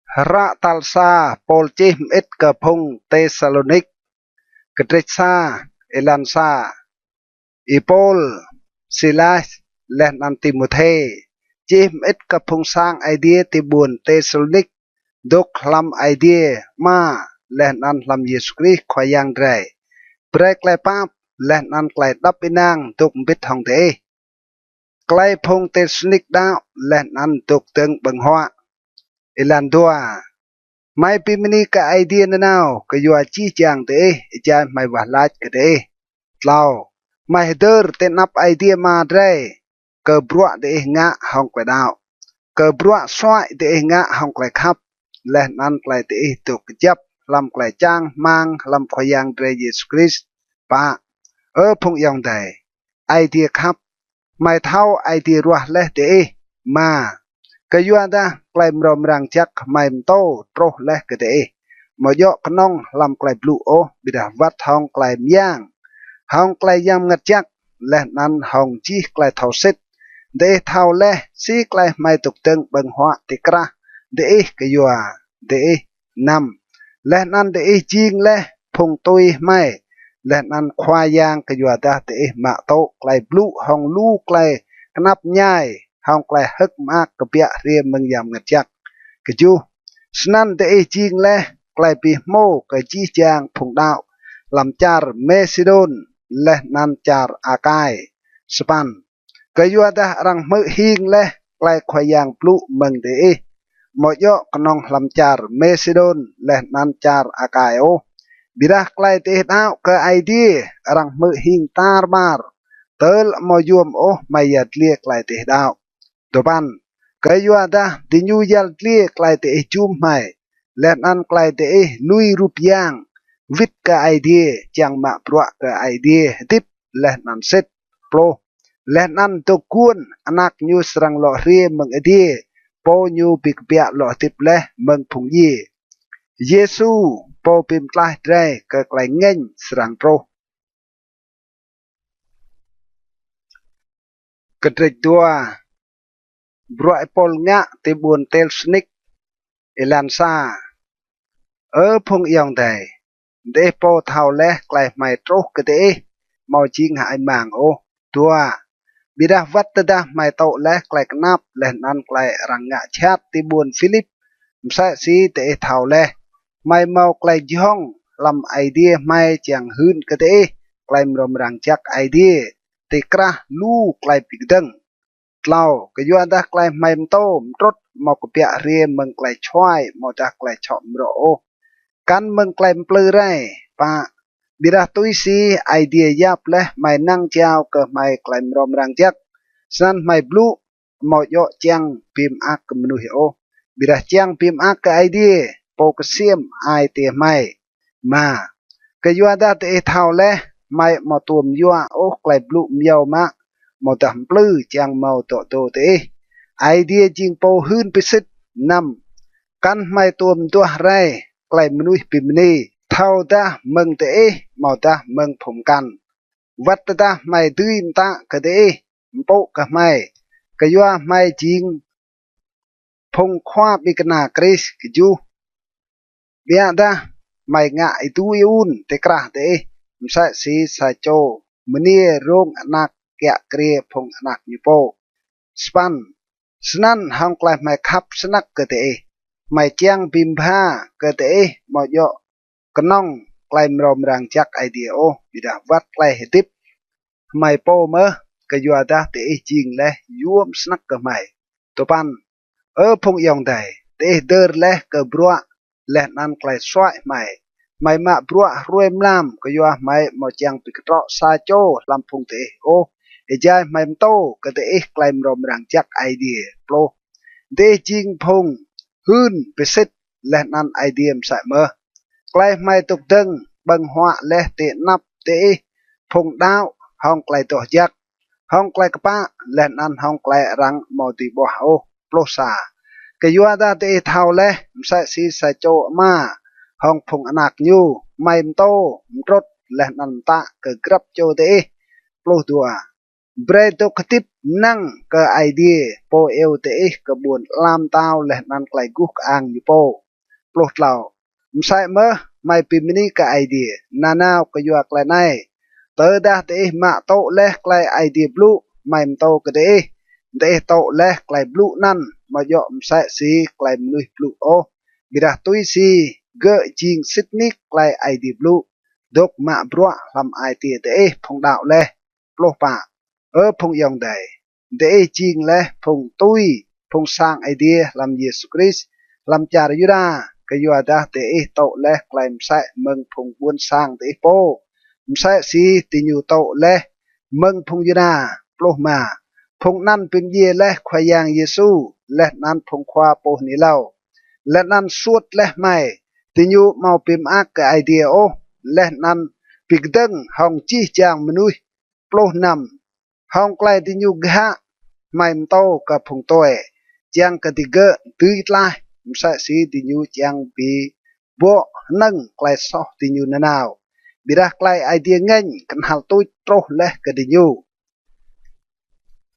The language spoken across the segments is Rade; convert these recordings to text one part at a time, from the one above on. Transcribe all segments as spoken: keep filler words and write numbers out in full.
Hră tal sa Pôl čih mơĭt kơ phung Têsalônik. Kdrêč sa, êlan sa. Y-Pôl, Silas, leh anăn Timôthê, čih mơĭt kơ phung sang Aê Diê ti ƀuôn Têsalônik, dôk hlăm Aê Diê Ama leh anăn hlăm Yêsu Krist Khua Yang drei. Brei klei pap leh anăn klei êđăp ênang dôk mbĭt hŏng diih. Klei phung Têsalônik đăo leh anăn dôk dơ̆ng ƀơ̆ng huă. Êlan dua. Hmei bi mni kơ Aê Diê nanao kyua jih jang diih, êjai hmei wah lač kơ diih. Tlâo. Hmei hdơr ti anăp Aê Diê Ama drei, kơ bruă diih ngă hŏng klei đăo, kơ bruă suăi diih ngă hŏng klei khăp, leh anăn klei diih dôk kjăp hlăm klei čang hmăng hlăm Khua Yang drei Yêsu Krist. Pă. Ơ phung ayŏng adei, Aê Diê khăp, hmei thâo Aê Diê ruah leh diih. Êma. Kyuadah klei mrâo mrang jăk hmei mtô truh leh kơ diih, amâo djŏ knŏng hlăm klei blŭ ôh, ƀiădah wăt hŏng klei myang, hŏng klei Yang Mngăt Jăk, leh anăn hŏng jih klei thâo sĭt. Diih thâo leh si klei hmei dôk dơ̆ng ƀơ̆ng huă ti krah diih kyua diih. Năm. Leh anăn diih jing leh phung tui hmei leh anăn Khua Yang kyuadah diih mă tŭ klei blŭ hŏng lu klei knap mñai hŏng klei hơ̆k mơak kbiă hriê mơ̆ng Yang Mngăt Jăk. Kjuh. Snăn diih jing leh klei bi hmô kơ jih jang phung đăo hlăm čar Mêsêdôn leh anăn čar Akai. Sa păn. Kyuadah arăng hmư̆ hing leh klei Khua Yang blŭ mơ̆ng diih, amâo djŏ knŏng hlăm čar Mêsêdôn leh anăn čar Akai ôh, ƀiădah klei diih đăo kơ Aê Diê arăng hmư̆ hing tar ƀar, tơl amâo yuôm ôh hmei yăl dliê klei diih đăo. Dua păn. Kyuadah diñu yăl dliê klei diih jum hmei, leh anăn klei diih lui rup yang, wĭt kơ Aê Diê, čiăng mă bruă kơ Aê Diê hdĭp leh anăn sĭt. Pluh. Leh anăn dôk guôn Anak ñu srăng lŏ hriê mơ̆ng adiê, pô ñu bi kbiă lŏ hdĭp leh mơ̆ng phung djiê. Yêsu, pô bi mtlaih drei kơ klei ngêñ srăng truh. Kdrêč dua. Bruă Y-Pôl ngă ti ƀuôn Têsalônik. Êlan sa. Ơ phung ayŏng adei, diih pô thâo leh klei hmei truh kơ diih amâo jing hơăi mang ôh. Dua. Ƀiădah wăt tơdah hmei tŭ leh klei knap leh anăn klei arăng ngă jhat ti ƀuôn Philip, msĕ si diih thâo leh, hmei mâo klei jhŏng hlăm Aê Diê hmei čiăng hưn kơ diih klei mrâo mrang jăk Aê Diê ti krah lu klei bi kdơ̆ng. Tlâo. Kyuadah klei hmei mtô mtrŭt amâo kbiă hriê mơ̆ng klei čhuai amâodah klei čhŏ mrŏ ôh, kăn mơ̆ng klei mplư rei. Pă. Ƀiădah tui si Aê Diê yap leh hmei năng jao kơ hmei klei mrâo mrang jăk, snăn hmei blŭ amâo djŏ čiăng bi mơak kơ mnuih ôh, ƀiădah čiăng bi mơak kơ Aê Diê, pô ksiêm ai tiê hmei. Êma. Kyuadah diih thâo leh, hmei amâo tuôm yua ôh klei blŭ myâo mă amâodah mplư čiăng mâo dŏ dô diih. Aê Diê jing pô hưn bi sĭt. Năm. Kăn hmei tuôm duah rei klei mnuih bi mni, thâodah mơ̆ng diih amâodah mơ̆ng phung mkăn. Wăt tơdah hmei dưi mtă kơ diih, mpŭ kơ hmei, kyua hmei jing phung khua ƀĭng kna Krist. Kjuh. Ƀiădah hmei ngă êdu êun ti krah diih, msĕ si sa čô mniê rông anak kiă kriê phung anak ñu pô. Sa păn. Snăn hŏng klei hmei khăp snăk kơ diih, hmei čiăng bi mbha kơ diih amâo djŏ knŏng klei mrâo mrang jăk Aê Diê ôh, ƀiădah wăt klei hdĭp hmei pô mơh, kyuadah diih jing leh yuôm snăk kơ hmei. Dua păn. Ơ phung ayŏng adei, diih hdơr leh kơ bruă leh anăn klei suăi hmei. Hmei mă bruă hruê mlam kyua hmei amâo čiăng bi ktrŏ sa čô hlăm phung diih ôh, êjai hmei mtô kơ diih klei mrâo mrang jăk Aê Diê. Pluh. Diih jing phung hưn bi sĭt, leh anăn Aê Diê msĕ mơh. Klei hmei dôk dơ̆ng ƀơ̆ng huă leh ti anăp diih phung đăo hŏng klei doh jăk, hŏng klei kpă, leh anăn hŏng klei arăng amâo dưi ƀuah ôh. Pluh sa. Kyuadah diih thâo leh, msĕ si sa čô ama hŏng phung anak ñu, hmei mtô mtrŭt leh anăn mtă kơ grăp čô diih. Pluh dua. brei dôk hdĭp năng kơ Aê Diê, Pô iêu diih kơ ƀuôn ala mtao leh anăn klei guh kơang ñu pô. Pluh tlâo. Msĕ mơh hmei bi mni kơ Aê Diê nanao kyua klei anei. Tơdah diih mă tŭ leh klei Aê Diê blŭ, hmei mtô kơ diih, diih tŭ leh klei blŭ anăn, amâo djŏ msĕ si klei mnuih blŭ ôh, ƀiădah tui si gơ̆ jing sĭt nik klei Aê Diê blŭ, dôk mă bruă hlăm ai tiê diih phung đăo leh. Pluh pă. Ơ phung ayŏng adei, diih jing leh phung tui, phung sang Aê Diê hlăm Yêsu Krist, hlăm čar Yuđa, kyuadah diih tŭ leh klei msĕ mơ̆ng phung ƀuôn sang diih pô, msĕ si diñu tŭ leh mơ̆ng phung Yuđa. Pluh êma. Phung anăn bi mdjiê leh Khua Yang Yêsu, leh anăn phung khua pô hưn êlâo, leh anăn suôt leh hmei. Diñu amâo bi mơak kơ Aê Diê ôh, leh anăn bi kdơ̆ng hŏng jih jang mnuih. Pluh năm. Hŏng klei diñu ghă hmei mtô kơ phung tue, čiăng kơ digơ̆ dưi tlaih, msĕ si diñu čiăng bi bŏ hnơ̆ng klei soh diñu nanao. Ƀiădah klei Aê Diê ngêñ knhal tuč truh leh kơ diñu.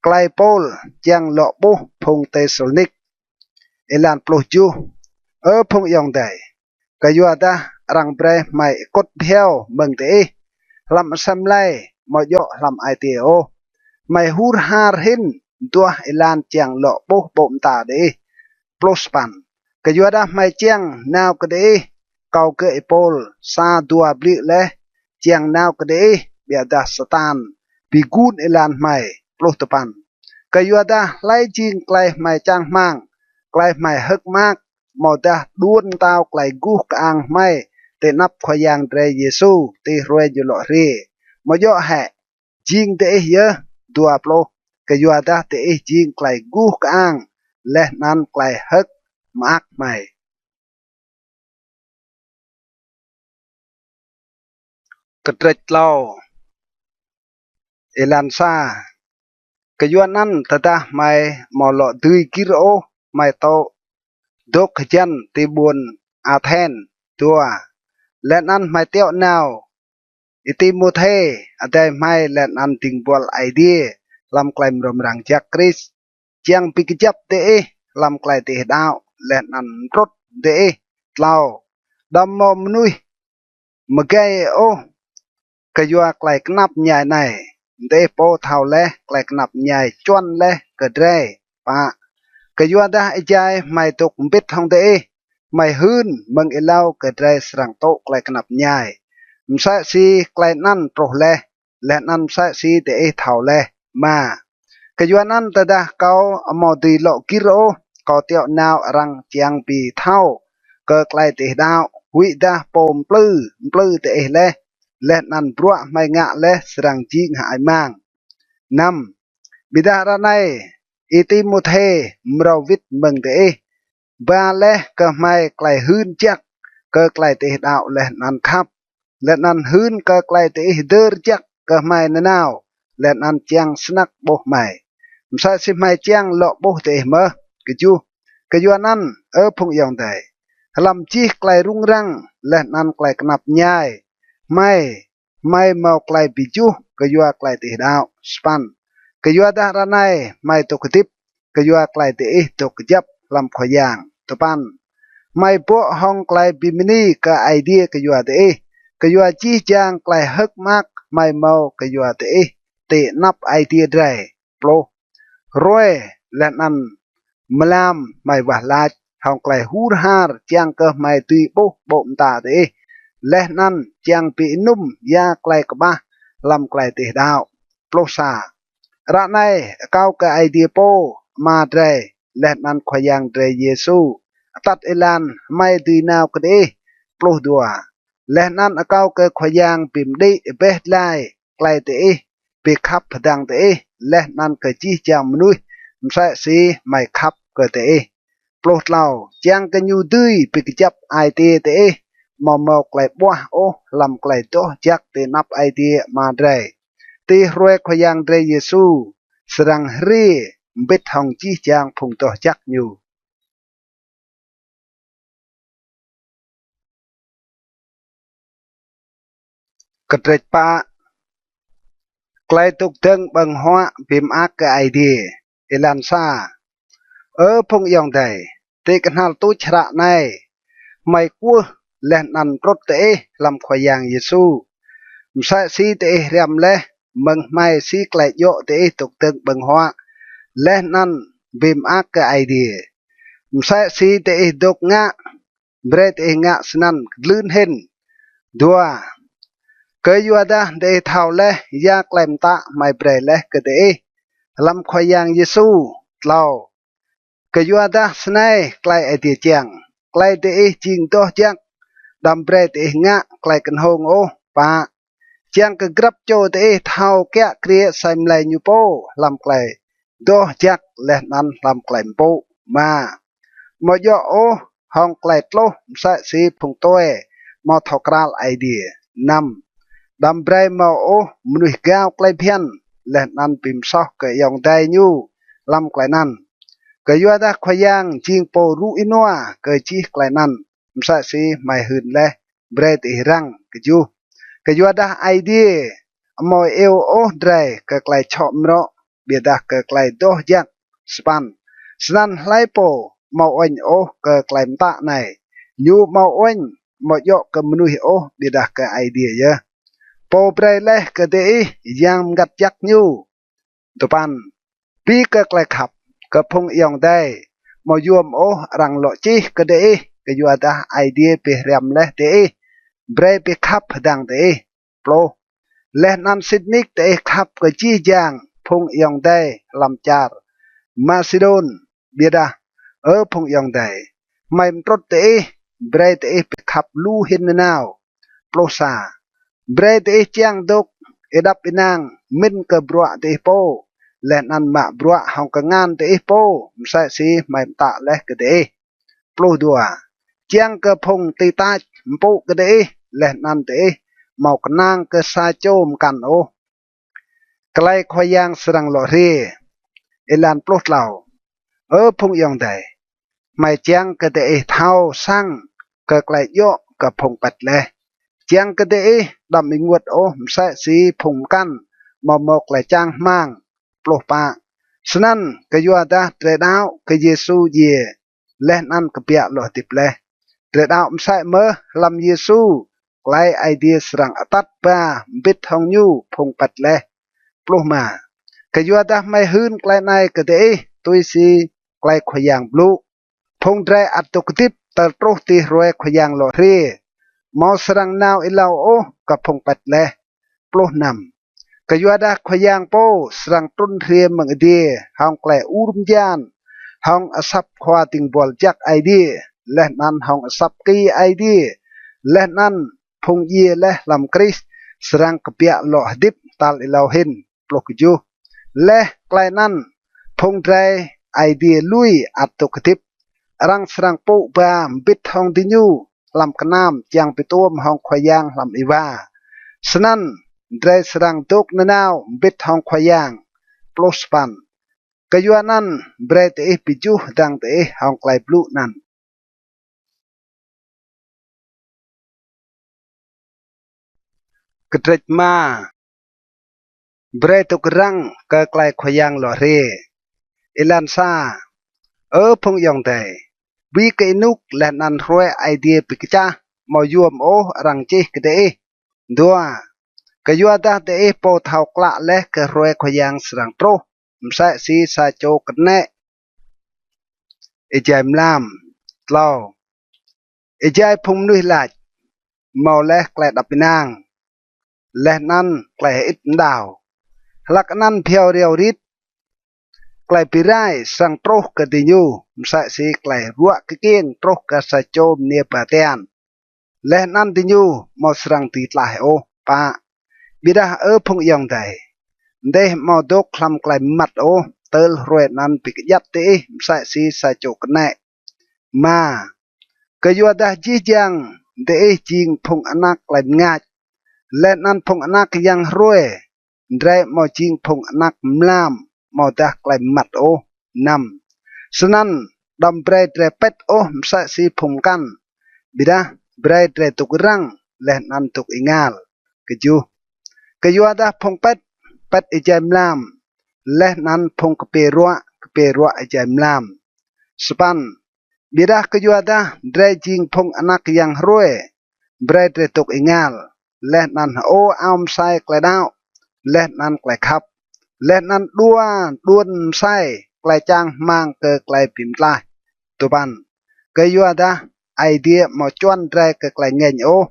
Klei Pôl čiăng lŏ ƀuh phung Têsalônik. Êlan pluh kjuh. Ơ phung ayŏng adei, kyuadah arăng brei hmei êkŭt bhiâo mơ̆ng diih hlăm asei mlei, amâo djŏ hlăm ai tiê ôh. Hmei hur har hĭn duah êlan čiăng lŏ ƀuh ƀô̆ mta diih. Pluh sa păn. Kyuadah hmei čiăng nao kơ diih, kâo gơ̆ Y-Pôl, sa dua bliư̆ leh čiăng nao kơ diih, ƀiădah Satan bi gun êlan hmei. Pluh dua păn. Kyuadah hlei jing klei hmei čang hmăng, klei hmei hơ̆k mơak, amâodah đuôn mtao klei guh kơang hmei ti anăp Khua Yang drei Yêsu ti hruê ñu lŏ hriê? Amâo djŏ hĕ jing diih yơh? Dua pluh. Kyuadah diih jing klei guh kơang leh anăn klei hơ̆k mơak hmei. Kdrêč tlâo, êlan sa. Kyuanăn tơdah hmei amâo lŏ dưi gĭr ôh, hmei tŭ dôk hjăn ti ƀuôn Athen. Dua. Leh anăn hmei tiŏ nao Y-Timôthê, adei hmei leh anăn dĭng buăl Aê Diê hlăm klei mrâo mrang jăk Krist, čiăng bi kjăp diih hlăm klei diih đăo leh anăn mtrŭt diih. Tlâo. Đăm mâo mnuih mgei ôh kyua klei knap mñai anei. Diih pô thâo leh klei knap mñai čuăn leh kơ drei. Pă. Kyuadah êjai hmei dôk mbĭt hŏng diih, hmei hưn mơ̆ng êlâo kơ drei srăng tŭ klei knap mñai, msĕ si klei anăn truh leh, leh anăn msĕ si diih thâo leh. Êma. Kyuanăn tơdah kâo amâo dưi lŏ gĭr ôh, kâo tiŏ nao arăng čiăng bi thâo kơ klei diih đăo, huĭdah pô mplư mplư diih leh, leh anăn bruă hmei ngă leh srăng jing hơăi mang. Năm. Ƀiădah ară anei Y-Timôthê mrâo wĭt mơ̆ng diih, ba leh kơ hmei klei hưn jăk kơ klei diih đăo leh anăn khăp, leh anăn hưn kơ klei diih hdơr jăk kơ hmei nanao, leh anăn čiăng snăk ƀuh hmei, msĕ si hmei čiăng lŏ ƀuh diih mơh. Kjuh. Kyuanăn, ơ phung ayŏng adei, hlăm jih klei rŭng răng leh anăn klei knap mñai hmei, hmei mâo klei bi juh kyua klei diih đăo. Sa păn. Kyuadah ară anei hmei dôk hdĭp kyua klei diih dôk kjăp hlăm Khua Yang. Dua păn. Hmei bŏ hŏng klei bi mni kơ Aê Diê kyua diih, kyua jih jang klei hơ̆k mơak hmei mâo kyua diih ti anăp Aê Diê drei. Pluh. Hruê leh anăn mlam hmei wah lač hŏng klei hur har čiăng kơ hmei dưi ƀuh ƀô̆ mta diih, leh anăn čiăng bi ênŭm ya klei kƀah hlăm klei diih đăo. Pluh sa. Ară anei akâo kơ Aê Diê pô Ama drei leh anăn Khua Yang drei Yêsu, atăt êlan hmei dưi nao kơ diih. Pluh dua. Leh anăn akâo kơ Khua Yang bi mđĭ êbeh dlai klei diih bi khăp hdơ̆ng diih, leh anăn kơ jih jang mnuih msĕ si hmei khăp kơ diih. Pluh tlâo. Čiăng kơ ñu dưi bi kjăp ai tiê diih amâo mâo klei ƀuah ôh hlăm klei doh jăk ti anăp Aê Diê Ama drei, ti hruê Khua Yang drei Yêsu srăng hriê mbĭt hŏng jih jang phung doh jăk ñu. Kdrêč pă. Klei dôk dơ̆ng ƀơ̆ng huă bi mơak kơ Aê Diê. Êlan sa. Ơ phung ayŏng adei, ti knhal tuč hră anei, hmei kwưh leh anăn mtrŭt diih hlăm Khua Yang Yêsu, msĕ si diih hriăm leh mơ̆ng hmei si klei djŏ diih dôk dơ̆ng ƀơ̆ng huă leh anăn bi mơak kơ Aê Diê. Msĕ si diih dôk ngă, brei diih ngă snăn kdlưn hĭn. Dua. Kyuadah diih thâo leh ya klei mtă hmei brei leh kơ diih hlăm Khua Yang Yêsu. Tlâo. Kyuadah snei klei Aê Diê čiăng: klei diih jing doh jăk, đăm brei diih ngă klei knhông ôh. Pă. Čiăng kơ grăp čô diih thâo kiă kriê asei mlei ñu pô hlăm klei doh jăk leh anăn hlăm klei mpŭ. Êma. Amâo djŏ ôh hŏng klei tluh msĕ si phung tue amâo thâo kral Aê Diê. Năm. Đăm brei mâo ôh mnuih gao klei bhiăn leh anăn bi msoh kơ ayŏng adei ñu hlăm klei anăn. Kyuadah Khua Yang jing pô rŭ ênua kơ jih klei anăn, msĕ si hmei hưn leh brei diih răng. Kjuh. Kyuadah Aê Diê amâo iêu ôh drei kơ klei čhŏ mrŏ, ƀiădah kơ klei doh jăk. Sa păn. Snăn hlei pô amâo uêñ ôh kơ klei mtă anei, ñu amâo uêñ, amâo djŏ kơ mnuih ôh, ƀiădah kơ Aê Diê yơh, pô brei leh kơ diih Yang Mngăt Jăk ñu. Dua păn. Bi kơ klei khăp kơ phung ayŏng adei, amâo yuôm ôh arăng lŏ čih kơ diih, kyuadah Aê Diê bi hriăm leh diih brei bi khăp hdơ̆ng diih. Pluh. Leh anăn sĭt nik diih khăp kơ jih jang phung ayŏng adei hlăm čar Masêdôn. Ƀiădah, ơ phung ayŏng adei, hmei mtrŭt diih, brei diih bi khăp lu hĭn nanao. Pluh sa. Brei diih čiăng dôk êđăp ênang mĭn kơ bruă diih pô, leh anăn mă bruă hŏng kngan diih pô, msĕ si hmei mtă leh kơ diih. Pluh dua. Čiăng kơ phung ti tač mpŭ kơ diih, leh anăn diih amâo knang kơ sa čô mkăn ôh. Klei Khua Yang srăng lŏ hriê. Êlan pluh tlâo. Ơ phung ayŏng adei, hmei čiăng kơ diih thâo săng kơ klei djŏ kơ phung pĭt leh, čiăng kơ diih đăm ênguôt ôh msĕ si phung mkăn amâo mâo klei čang hmăng. Pluh pă. Snăn kyuadah drei đăo kơ Yêsu djiê leh anăn kbiă lŏ hdĭp leh, drei đăo msĕ mơh hlăm Yêsu, klei Aê Diê srăng atăt ba mbĭt hŏng ñu phung pĭt leh. Pluh êma. Kyuadah hmei hưn klei anei kơ diih tui si klei Khua Yang blŭ, phung drei ăt dôk hdĭp tơl truh ti hruê Khua Yang lŏ hriê, amâo srăng nao êlâo ôh kơ phung pĭt leh. Pluh năm. Kyuadah Khua Yang pô srăng trŭn hriê mơ̆ng adiê hŏng klei ur mjan, hŏng asăp khua dĭng buăl jăk Aê Diê, leh anăn hŏng asăp ki Aê Diê, leh anăn phung djiê leh hlăm Krist srăng kbiă lŏ hdĭp tal êlâo hĭn. Pluh kjuh. Leh klei anăn, phung drei Aê Diê lui ăt dôk hdĭp, arăng srăng pŭ ba mbĭt hŏng diñu hlăm knam čiăng bi tuôm hŏng Khua Yang hlăm êwa. Snăn drei srăng dôk nanao mbĭt hŏng Khua Yang. Pluh sa păn. Kyuanăn brei diih bi juh hdơ̆ng diih hŏng klei blŭ anăn. Kdrêč êma. Brei dôk răng kơ klei Khua Yang lŏ hriê. Êlan sa. Ơ phung ayŏng adei, bi kơ ênuk leh anăn hruê Aê Diê bi kčah amâo yuôm ôh arăng čih kơ diih. Dua. Kyuadah diih pô thâo klă leh kơ hruê Khua Yang srăng truh msĕ si sa čô knĕ êjai mlam. Tlâo. Êjai phung mnuih lač, mâo leh klei êđăp ênang leh anăn klei hơĭt mđao, hlăk anăn bhiâo riâo rit, klei bi rai srăng truh kơ diñu msĕ si klei ruă kkiêng truh kơ sa čô mniê ba tian, leh anăn diñu amâo srăng dưi tlaih ôh. Pă. Ƀiădah ơ phung ayŏng adei, diih amâo dôk hlăm klei mmăt ôh, tơl hruê anăn bi kdjăt diih msĕ si sa čô knĕ. Êma. Kyuadah jih jang diih jing phung anak klei mngač, leh anăn phung anak yang hruê, drei amâo jing phung anak mlam amâodah klei mmăt ôh. Năm. Snăn đăm brei drei pĭt ôh msĕ si phung mkăn, ƀiădah brei drei dôk răng leh anăn dôk êngal. Kjuh. Kyuadah phung pĭt pĭt êjai mlam, leh anăn phung kpiê ruă, kpiê ruă êjai mlam. Sa păn. Ƀiădah kyuadah drei jing phung anak yang hruê, brei drei dôk êngal, leh anăn hơô ao msei klei đăo, leh anăn klei khăp, leh anăn đua đuôn msei klei čang hmăng kơ klei bi mtlaih. Dua păn. Kyuadah Aê Diê amâo čuăn drei kơ klei ngêñ ôh,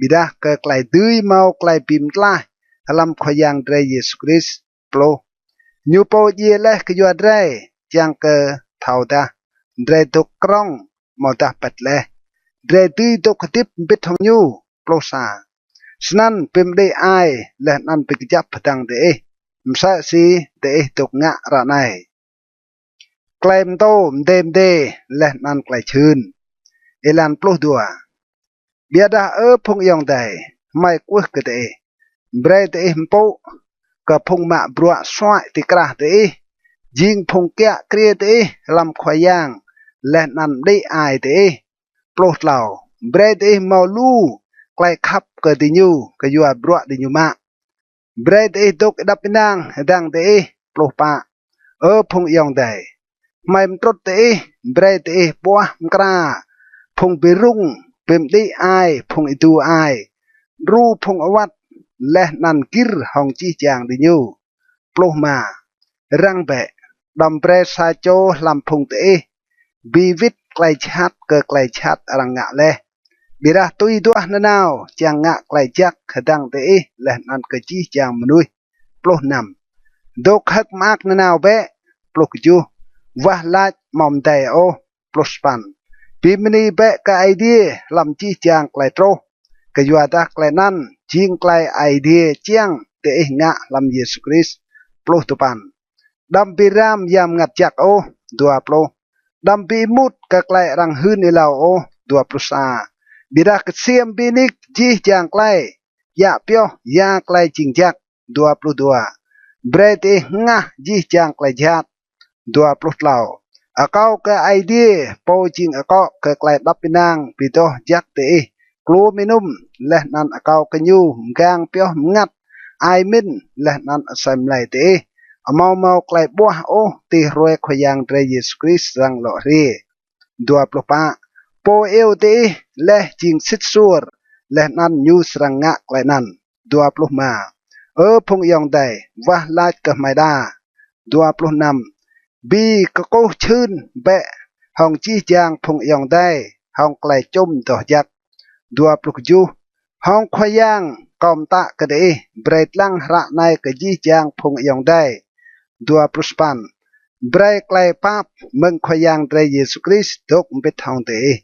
ƀiădah kơ klei dưi mâo klei bi mtlaih hlăm Khua Yang drei Yêsu Krist. Pluh. Ñu pô djiê leh kyua drei, čiăng kơ thâodah drei dôk krŏng amâodah pĭt leh, drei dưi dôk hdĭp mbĭt hŏng ñu. Pluh sa. Snăn bi mđĭ ai leh anăn bi kjăp hdơ̆ng diih, msĕ si diih dôk ngă ară anei. Klei mtô mdê mdê leh anăn klei čhưn. Êlan pluh dua. Ƀiădah Ơ phung ayŏng adei, hmei kwưh kơ diih, brei diih mpŭ kơ phung mă bruă suăi ti krah diih, jing phung kiă kriê diih hlăm Khua Yang, leh anăn mđĭ ai diih. Pluh tlâo. Brei diih mâo lu klei khăp kơ diñu kyua bruă diñu mă. Brei diih dôk êđăp ênang hdơ̆ng diih. Pluh pă. Ơ phung ayŏng adei, hmei mtrŭt diih, brei diih ƀuah mkra phung bi rŭng, bi mđĭ ai phung êdu ai, đru phung awăt, leh anăn gĭr hŏng jih jang diñu. Pluh êma. Răng bĕ, đăm brei sa čô hlăm phung diih bi wĭt klei jhat kơ klei jhat arăng ngă leh. Ƀiădah tui duah nanao čiăng ngă klei jăk hdơ̆ng diih leh anăn kơ jih jang mnuih. Pluh năm. Dôk hơ̆k mơak nanao bĕ. Pluh kjuh. Wah lač amâo mdei ôh. Pluh sa păn. Bi mni bĕ kơ Aê Diê hlăm jih jang klei truh, kyuadah klei anăn jing klei Aê Diê čiăng diih ngă hlăm Yêsu Krist. Pluh dua păn. Đăm bi ram Yang Mngăt Jăk ôh. Dua pluh. Đăm bi êmut kơ klei arăng hưn êlâo ôh. Dua pluh sa. Ƀiădah ksiêm bi nik jih jang klei, djă pioh ya klei jing jăk. Dua pluh dua. Brei diih hngah jih jang klei jhat. Dua pluh tlâo. Akâo kơ Aê Diê, pô jing akŏ kơ klei êđăp ênang bi doh jăk diih kluôm ênŭm, leh anăn akâo kơ ñu mgang pioh mngăt ai mĭn leh anăn asei mlei diih amâo mâo klei ƀuah ôh ti hruê Khua Yang drei Yêsu Krist srăng lŏ hriê. Dua pluh pă. Pô iêu diih leh jing sĭt suôr, leh anăn ñu srăng ngă klei anăn. Dua pluh êma. Ơ phung ayŏng adei, wah lač kơ hmei đa. Dua pluh năm. Bi kkuh čhưn bĕ hŏng jih jang phung ayŏng adei hŏng klei čŭm doh jăk. Dua pluh kjuh. Hŏng Khua Yang kâo mtă kơ diih, brei dlăng hră anei kơ jih jang phung ayŏng adei. Dua pluh sa păn. Brei klei pap mơ̆ng Khua Yang drei Yêsu Krist dôk mbĭt hŏng diih.